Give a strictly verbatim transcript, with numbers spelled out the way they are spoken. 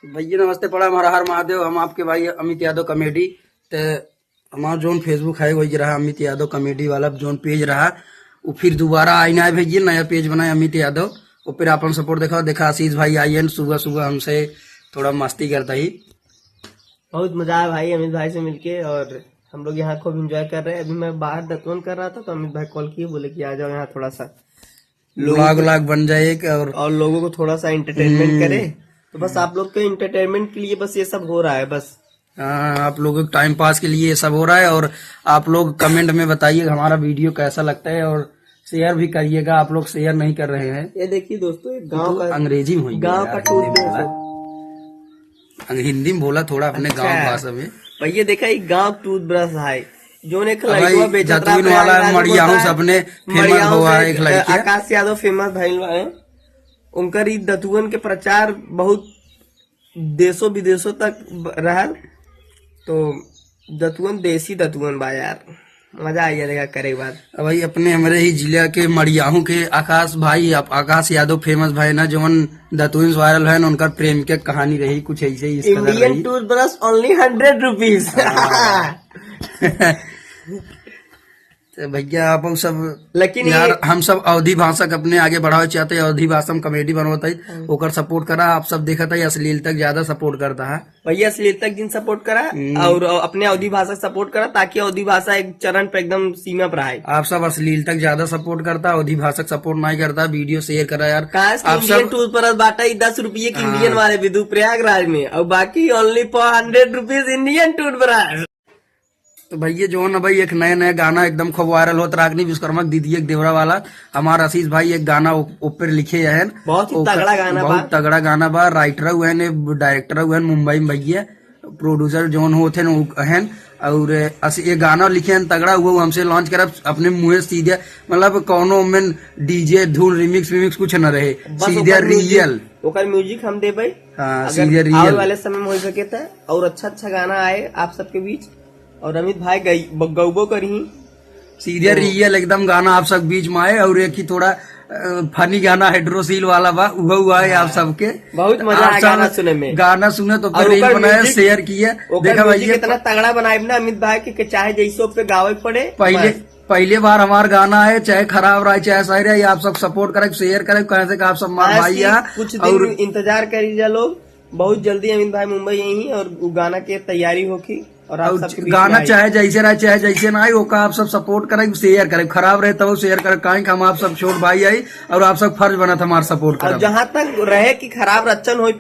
भैया नमस्ते, प्रणाम, हर हर महादेव। हम आपके भाई अमित यादव कॉमेडी। ते हमार जौन Facebook है वही रहा, अमित यादव कॉमेडी वाला जौन पेज रहा, वो फिर दोबारा आई ना है भैया, नया पेज बनाए अमित यादव। वो फिर अपन सपोर्ट देखा, देखा आशीष भाई आई हैं सुबह सुबह हमसे थोड़ा मस्ती करता ही। बहुत मजा आया भाई अमित भाई से मिलके, और हम लोग यहाँ खूब एंजॉय कर रहे हैं। अभी मैं बाहर दतवन कर रहा था तो अमित भाई कॉल किए, बोले कि आ जाओ यहाँ थोड़ा सा लोगों व्लॉग को व्लॉग बन जाए एक और और लोगों को थोड़ा सा एंटरटेनमेंट हम्म। करे। तो बस आप लोग के एंटरटेनमेंट के लिए बस ये सब हो रहा है बस। हाँ, आप लोगों के टाइम पास के लिए ये सब हो रहा है। और आप लोग कमेंट में बताइए हमारा वीडियो कैसा लगता है, और शेयर भी करिएगा। आप लोग शेयर नहीं कर रहे हैं। ये देखिए दोस्तों, एक गांव तो का अंग्रेजी में हुई गांव यार, का हिंदी में टूथब्रश बोला। है। अंग-, हिंदी में बोला थोड़ा अपने अच्छा। गांव भाषा में। भैया देखा, एक गांव टूथब्रश है, जो एक अब लड़कवा भाई बेचत रहा दतुइन वाला प्रयागराज में मड़ियाहू बोलता से है, अपने फेमस मड़ियाहू हुआ से है एक लड़के। आकाश यादव फेमस भइल बा है। उनकर ई दतुअन के प्रचार बहुत देशों विदेशों तक ब-, रहल। तो दतुअन देसी दतुअन बा यार, मजा आ गया देखा करे के बाद। अब भाई अपने हमरे ही जिला के मड़ियाहू के आकाश भाई, आप आकाश यादव फेमस भाई ना, जवन दतुइन से वायरल है ना, उनकर प्रेम के कहानी रही कुछ ऐसे ही इस कदर इंडियन रही। टूथब्रश ओनली हंड्रेड रुपीज। हाँ। तो भैया आप सब लेकिन यार ये हम सब अवधी भाषा के अपने आगे बढ़ावे चाहते हैं, अवधी भाषा में कॉमेडी बनवत है, हाँ। ओकर सपोर्ट करा। आप सब देखत है अश्लीलता के ज्यादा सपोर्ट करता है। भैया अश्लीलता के जिन सपोर्ट करा हम्म। और अपने अवधी भाषा के सपोर्ट करा, ताकि अवधी भाषा एक चरण पे एकदम सीमा पर आए। आप सब अश्लीलता के ज्यादा सपोर्ट करता, अवधी भाषा के सपोर्ट नहीं करता। वीडियो शेयर करा यार। काश आप इंडियन सब टूथब्रश बाटा ही दस रुपये की हाँ। इंडियन वाले भी दू प्रयागराज में, और बाकी ओनली फॉर हंड्रेड रुपीज इंडियन टूथब्रश। तो भैया जो है ना भाई, एक नया नया गाना एकदम खूब वायरल होत, रागनी विश्वकर्मा के दीदी एक देवरा वाला, हमार आशीष भाई एक गाना उ-, ऊपर लिखे हैं। बहुत ही ओकर तगड़ा गाना बहुत बा। तगड़ा गाना बा। राइटर हुए हैं, डायरेक्टर हुए हैं मुंबई में भैया, प्रोड्यूसर जौन होत हैं वो हैं। और अस-, ये गाना लिखे हैं तगड़ा, वो हमसे लॉन्च करब अपने मुँहे सीधे, मतलब कौनो में डीजे धुन रिमिक्स विमिक्स कुछ न रहे, बस सीधे ओकर म्यूजिक, रियल। ओकर म्यूजिक हम देबै। हाँ, अगर सीधे आवे रियल। वाले समय में हो सके त और अच्छा अच्छा गाना आए आप सबके बीच। और अमित भाई गई-, ब-, गौबो करी। सीधे तो रियल एकदम गाना आप सब बीच में आए। और एक ही थोड़ा, अ, फनी गाना हाइड्रोसील वाला बा, उहो हुआ है आप हाँ। सबके। बहुत मजा आप आए सब गाना सुने में। गाना सुने तो और फिर रील ओकर बनाए, म्यूजिक, शेयर किए। ओकर देखा म्यूजिक भैया, इतना तगड़ा बनाए ना अमित भाई के, के चाहे जैसो पे गावे पड़े, पहले बस। पहले बार हमार गाना है, चाहे खराब रहे, चाहे सही रहे, आप सब सपोर्ट करे, शेयर करे, कहे से कि आप सब हमार आज भाई की है। कुछ दिन और इंतजार करी जा लोग, बहुत जल्दी अमित भाई मुंबई यही और उ गाना के तैयारी होखी और आप और सबके बीच में गाना आई। चाहे जैसे रहे, चाहे जैसे ना आई, ओका आप सब सपोर्ट करे, शेयर करे, खराब रहे तब शेयर करे, काहे कि हम आप सब छोट भाई आई और आप सब फर्ज बनत हमार सपोर्ट और करे। जहाँ तक रहे कि खराब रचन होई